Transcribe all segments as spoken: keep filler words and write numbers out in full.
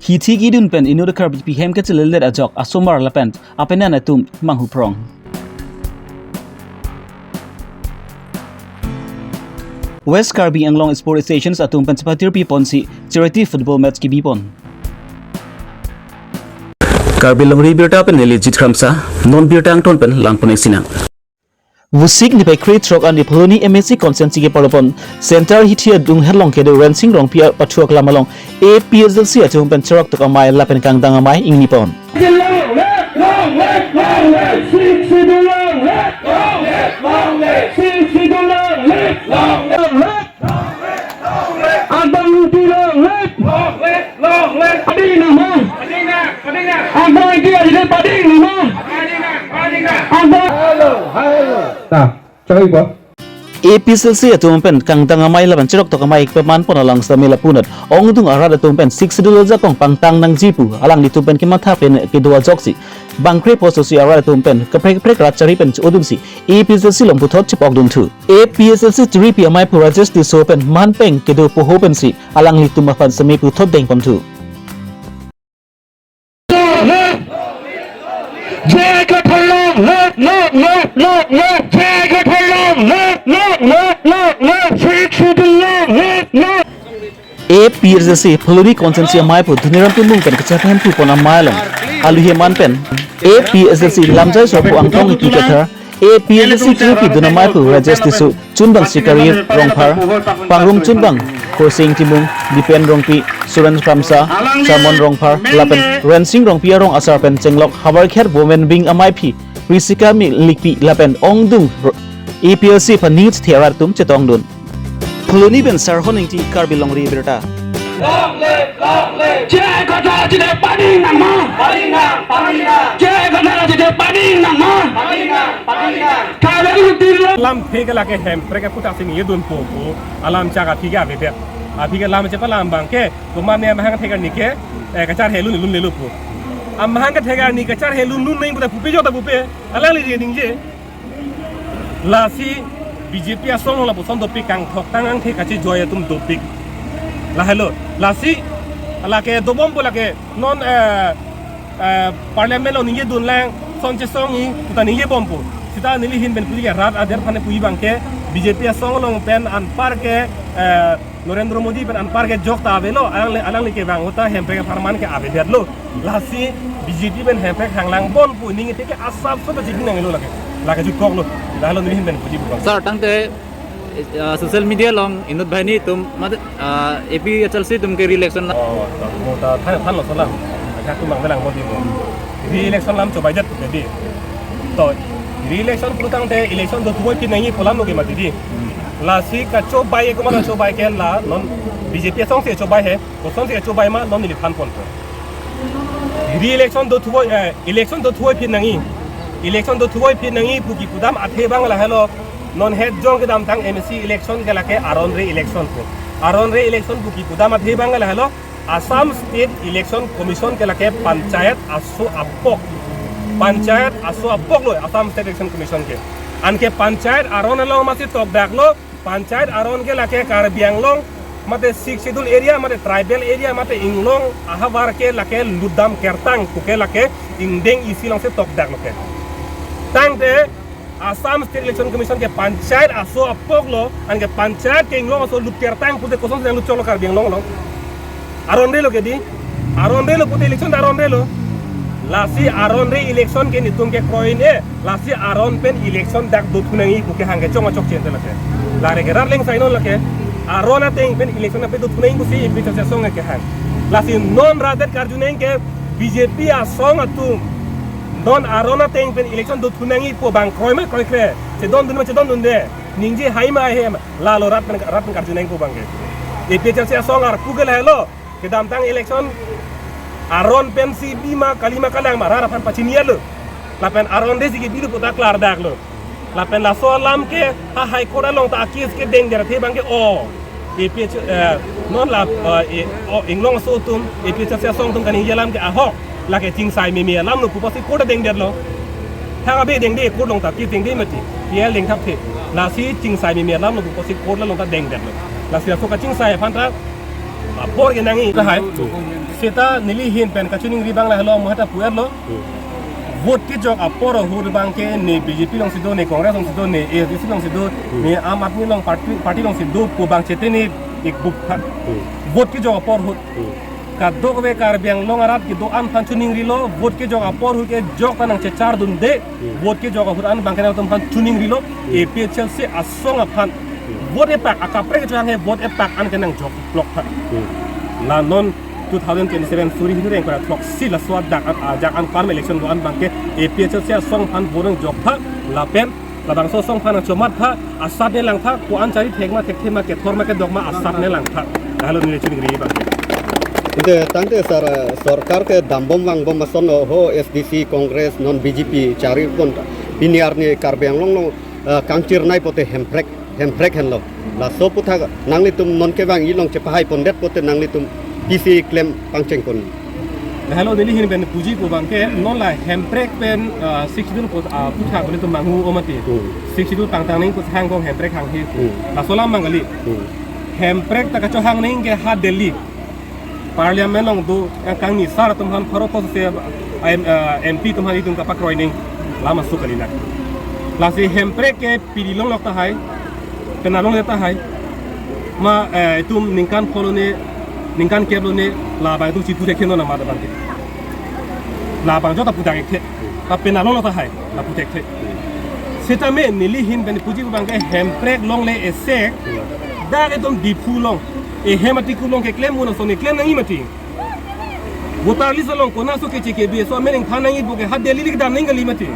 Kithi kidun pen inut Karbipi hem kacheleldet ajok asomar lapen apenan atum manghu prong. West Karbi Anglong Sport Associations atum pen chepatirpi ponsi charity football match kibipon. Karbi Longri Birta pen neli Jit Kramsa, non birta angton pen langpon-ik sinang. Vosik niphai krethrok arni Phuloni M A C constituency kepalopon Center Hithi adung herlong kedo Rensing Rongpi apathuak lam along A P H L C atum pen cheroktok amei lapen kangdang amei ingnipon. Long live, long live, long live, Sixth Schedule long live, long live, long live, Sixth Schedule long live, long live, long live. Adang Luti long live. Long live, long live. Pading nangma. Pading nang, pading nang. Adang Luti long live, pading nangma. Pading nang, pading nang. Adang. Hello, hello. Ta, choi ba. A P H L C atum pen kangdang amei lapen cheroktok amei pemanpon along sitame lapunat ongdung arat atum pen Sixth Schedule ajakong pangtang nangji pu alanglitum pen kematha pen kedo ajoksi bangkre post si arat atum pen kaprek kaprek rat chari pen chodunsi A P H L C along puthot chepokdun thu. A P H L C tiripi amei pu Rajesh Tisso pen manpeng kedo poho pensi alanglitum aphan sitame puthot dengpon thu. Jai Kathar long live, long live, long live. Jai Kathar long live, long live, long live. Sixth Schedule long live, long live. A P H L C Phuloni constituency amei pu Dhoniram Timung pen kachepahemphu pon amei along aluhe man pen A P H L C lamjai sorpo angtong ipi kathar A P H L C tiripi dun amei pu Rajesh Tisso, chunbang Sikari Rongphar, pangrum chunbang Khorsing Timung, Dipen Rongpi, Suren Kramsa, Samon Rongphar lapen Rensing Rongpi arong asar pen chenglok Havarkhet Women Wing ameiphi Priscilla Likpi lapen ongdung A P H L C aphan ning chethe arat atum chetongdun. Phuloni pen Sarhon Ingti, Karbi Longri Birta. Long live, long live. Jai Kathar ajite pading nangma. Pading nang, pading nang. Jai Kathar ajite pading nangma. Pading nang, pading nang. Karbi Longri Birta. Lamthe ke lake Hemprek ke puthot si ningjedunpo pu alam chak aphi ke avedet. Aphi ke lam chepalam abang ke, komatne amahang thek arni ke, eh, kacharhe lun lunlelo pu. Amahang kethek arni kacharhe lun lun nang puta pupe jota pupe. Alangli je ningje. Lasi B J P asong lapuson dopik, kangthok tang angthek kachejoi atum dopik. Lahelo, lasi lake dobompo lake non, eh, eh, parliament along ningjedun lang, son chesong-i, puta ningjebompo. Seta neli ahin pen puji ke rat ader aphan puji abang ke B J P asong along pen anpar ke, eh, Narendra Modi pen anpar ke jok ta avelo, alangli, alangli kevang ahut ta Hemprek apharman ke avedetlo. Lasi B J P pen Hemprek hanglang bon pu ning ite ke asap sota chikung nanglo lake. Lake jutkoklo. Lahelo neli ahin pen puji pu abang. Sir, tangte, uh, social media along inut banghini atum, mate, uh, A P H L C atum ke re-election la. Oh, ta, mo ta than, thanlo solam. Aja atum abang velang mo di mo. Re-election alam chobai jat ke di. To, re-election pu tangte election dothuvoiphit nangji pu alam lo ke mati di. Lasi kachobai, komat kachobai ke la, non B J P asong si chobai he, kosonsi chobai ma, non neli thanponpo. Re-election dothuvoi, eh, election dothuvoiphit nangji. Election dothuvoiphit nangji pu kipudam athe abang lahelo. Non het jong kedamtang M A C election ke lake aron re-election pu. Aron re-election pu kipudam athe abang lahelo. Assam State Election Commission ke lake panchayat aso apok. Panchayat aso apoklo Assam State Election Commission ke. Anke panchayat aron along masi tokdaklo, panchayat aron ke lake Karbi Anglong, mate Sixth Schedule area, mate tribal area, mate inglong ahavar ke lake lutdam kertang, puke lake ingdeng isi alongsi tokdaklo ke. Tangte Assam State Election Commission ke panchayat aso apoklo, anke panchayat ke inglong aso lut kertang pute kosonsi nanglut choklo Karbi Anglong along. Aron relo ke di, aron relo pute election ta aron relo. Lasi aron re election ke netum kekroi-e, lasi aron pen election dak dothu nangji pu kehang ke chong achok chen te lake. Lare ke rat leng sai non lake. Aron ateng pen election pen dothu nangji pusi A P H L C asong kehang. Lasi non rat det karju nang ke B J P asong atum non aron ateng pen election dothu nangji pu abang kroi ma kroikre, chedondun ma chedondunde, ningje hai ma hem, lalo rat pen, rat pen karju nang pu abang ke. A P H L C asong arpu ke lahelo, kedamtang election aron pensi bi ma kali ma kalang ma rat aphan pachini-etlo. Lapen aron resi kebilo puta klardaklo. Lapen laso alam ke ha High Court along ta case kedengdet athe abang ke o. A P H, eh, non la, eh, e, o, inglong aso atum, A P H L C asong atum kaningje alam ke ahok, lake chingsai meme alamlo pu pusi court adengdetlo. Thang abe dengde court along ta case dengde mati. P L dengthapthe. Lasi chingsai meme alamlo pu pusi court along ta dengdetlo. Lasi laso kachingsai aphan ta apor ke nangji ta hai. Seta neli ahin pen kachiningri abang lahelo, mo heta pu-etlo. Hmm. Vote kejok apor ahut abangke ne B J P alongsi do, ne Congress alongsi do, ne A S D C alongsi do, Hmm. ne Aam Aadmi along party, party alongsi do pu abang chete ne ik bup tha. Hmm. Vote kejok apor ahut. Hmm. Kadokave Karbi Anglong arat kedo-an aphan chiningrilo, vote kejok apor ahut ke jokta nangchechardunde. Hmm. Vote kejok ahut an abangke nangtum aphan chiningrilo, Hmm. A P H L C asong aphan. Hmm. Vote epak, akaprek kejok hanghe vote epak an ke nangjok plok tha. Hmm. La non two thousand twenty-seven suri hini reng para throksi laso adak an, ajak an farm election do-an abangke A P H L C asong aphan vote nangjok tha, lapen labangso asong aphan nangchomat tha, asat nelang tha, ko-an chari thek ma, thekthe ma, kethor ma, kedok ma, asat nelang tha. Lahelo neli chiningri abangke. Ante tangte sar, eh, sorkar kedambom vangbom ason ho S D C, Congress, non B J P chari pon ta. Pini arni Karbi Anglong along, eh, kangchirnei pote Hemprek, Hemprek henlo. Laso aputhak nanglitum non kevang ilong chepahai pondet pote nanglitum pisi klem pangcheng pon. Lahelo neli ahin pen puji pu abangke non la Hemprek pen, ah, Sixth Schedule pu, ah, aputhak nelitum manghu o mati. Hmm. Sixth Schedule pangtang nangji pu hang kong Hemprek hanghe pu. Hmm. Laso alam abang kali. Hmm. Hemprek ta kachohang nangji ke ha Delhi Parliament along do, yang kangni sar atum aphan pharo pharo se, ah, M-, ah, M P atum aphan itum kapakroi nangji alam aso kali na. Lasi Hemprek ke pidi longlok tahai, penap longle tahai. Ma, eh, itum ningkan phongo ne, ningkan kep lo ne, labang itum chipu thekthe non amat abangke. Labang jota pu thekthe. Ta penap longle tahai, la pu thekthe. Seta me neli ahin pen puji pu abangke Hemprek longle isi. Dak itum Diphu along, ehem atiku along keklem un ason keklem nangji mati. Voter list along konat aso keche kebe aso amen ingthan nangji pu ke ha Delhi le kedam nangji kali mati.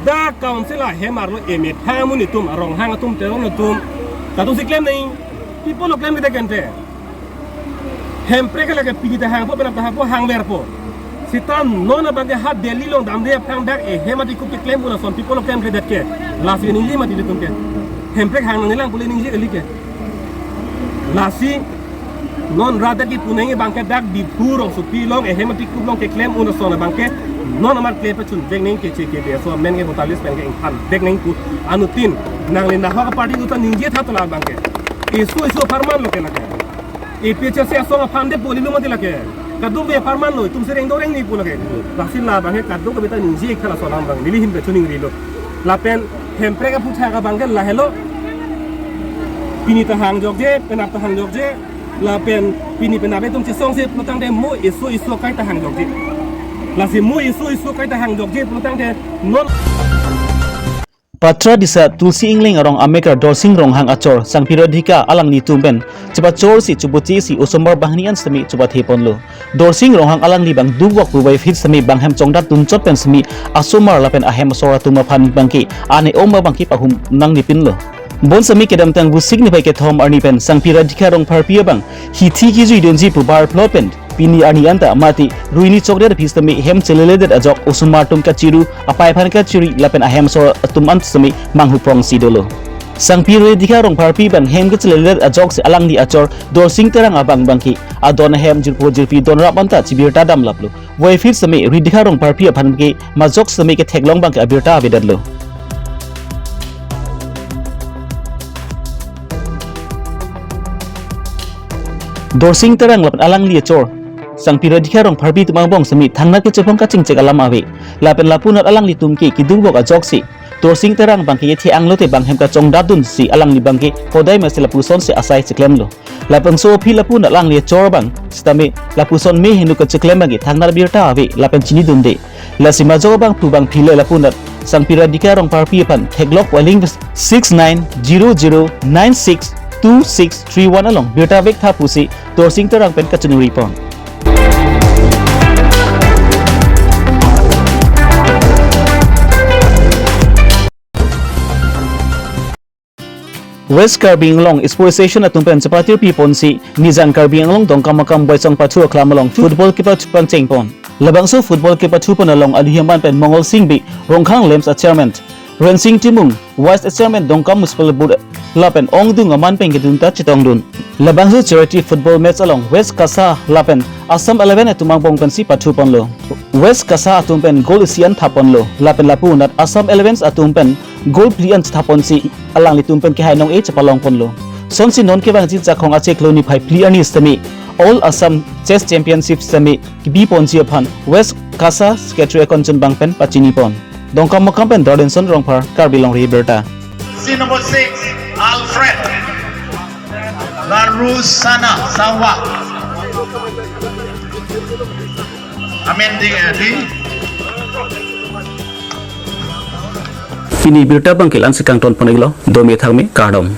Dak council ahem arlo emethang amonit atum, aronghang atum, teron atum, kadokave si klem nangji. Pi apotlo klemkledet ke ante? Hemprek ke lake pidi ta hangpo, penap ta hangpo, hangverpo. Seta non abangke ha Delhi along damde aphrang dak ehem atiku keklem un ason pi apotlo klemkledet ke? Lasi ningje mati ilitum ke. Hemprek hang nangjilang pu le ningje kali ke. Lasi non rat dak kipu nangji abangke dak Diphu rongsopi along ehem atiku along keklem un ason abangke non amat klem pachun vek nangji, keche kebe aso amen ke voter list pen ke ingthan vek nangji pu anuttin nangli nahok aparty uta ningje tha to la abangke. Isi isi apharman lo ke lake. A P H L C asong aphan det pu le lo mati lake. Kadokave apharman lo, itum si rengdok rengni pu lake. Lasi la abangke kadokave ta ningje ik tha laso alam abang, neli ahin pen chiningrilo. Lapen Hemprek aputhak abangke lahelo. Pini ta hangjokje, penap ta hangjokje. Lapen pini penap itum chesongse pulotangte mo isi isi akai ta hangjokje. Lasi mo isi isi akai ta hangjokje pulotangte non Patradisa Tulsi Engleng arong amekar Dorsing Ronghang achor Sangpi Radhika alanglitum pen chepachorsi chuputisi osomar banghini an sitame chupathe ponlo. Dorsing Ronghang alangli abang dukvok pu wife sitame bang hem chongdatdun chot pen sitame asomar lapen ahem asor atum aphan abangke ane-ong abangke pahum nangnepinlo. Bonsitame kedamtang Vosik niphai kethom arni pen Sangpi Radhika Rongpharpi abang hithi kijuidunji pu bar plot pen pini arni anta mati ruini chokdet aphi sitame hem cheleledet ajok osomar atum kachiru, apai aphan kachiri lapen ahem asor atum an sitame manghu prongsi dolo. Sangpi Radhika Rongpharpi abang hem kacheleledet ajoksi alangli achor Dorsing Terang abang abangke adon ahem jirpo jirpi donrap anta chibirta damlaplo. Wife sitame Radhika Rongpharpi aphan ke majok sitame ketheklong abangke abirta avedetlo. Dorsing Terang lapen alangli achor Sangpi Radhika Rongpharpi atum angbong sitame thangnat kechepong kachingchek alam ave. Lapen lapunat alanglitum ke kedukvok ajoksi Dorsing Terang abangke yethe anglote bang hem kachongdatdunsi alangli abangke hodai masi lapusonsi asai cheklemlo. Labangso aphi lapunat alangli achor abang sitame lapuson me heno kacheklem abangke thangnat birta ave lapen chinidunde. Lasi majok abang pu abang phile lapunat Sangpi Radhika Rongpharpi aphan theklok pu aling six nine zero zero nine six two six three one along birta vektha pusi Dorsing Terang pen kachiningri pon. West Karbi Anglong Sports Association atum pen chepatirpi ponsi Nijang Karbi Anglong Dongkamukam Boysong Pathu Aklam along football kepathu pangcheng pon. Labangso football kepathu pon along aluhi aman pen Mongol Sing Bey, Rongkhang LAMPS a chairman, Rensing Timung, vice chairman Dongka Municipal Board, lapen ongdung aman pen kedun ta chetongdun. Labangso charity football match along West KASA lapen Assam Eleven atum angbong pensi pathu ponlo. West KASA atum pen goal isi an thap ponlo. Lapen lapu anat Assam Elevens atum pen goal phli an thap ponsi alanglitum pen kehai nong-e chepalong ponlo. Sonsi non kevangji Chakhong achiklo niphai phli arni sitame All Assam Chess Championship semi kebi ponji aphan West Kasa Secretary Akonchun Bang pen pachini pon. Dongkamukam pen Darlinson Rongphar, Karbi Longri Abirta. Jersey number six, Alfred Larusana Sawa. Amen ding, eh, ding. Pini abirta abang ke la-an si kangton pon-iklo, dome thakme, kardom.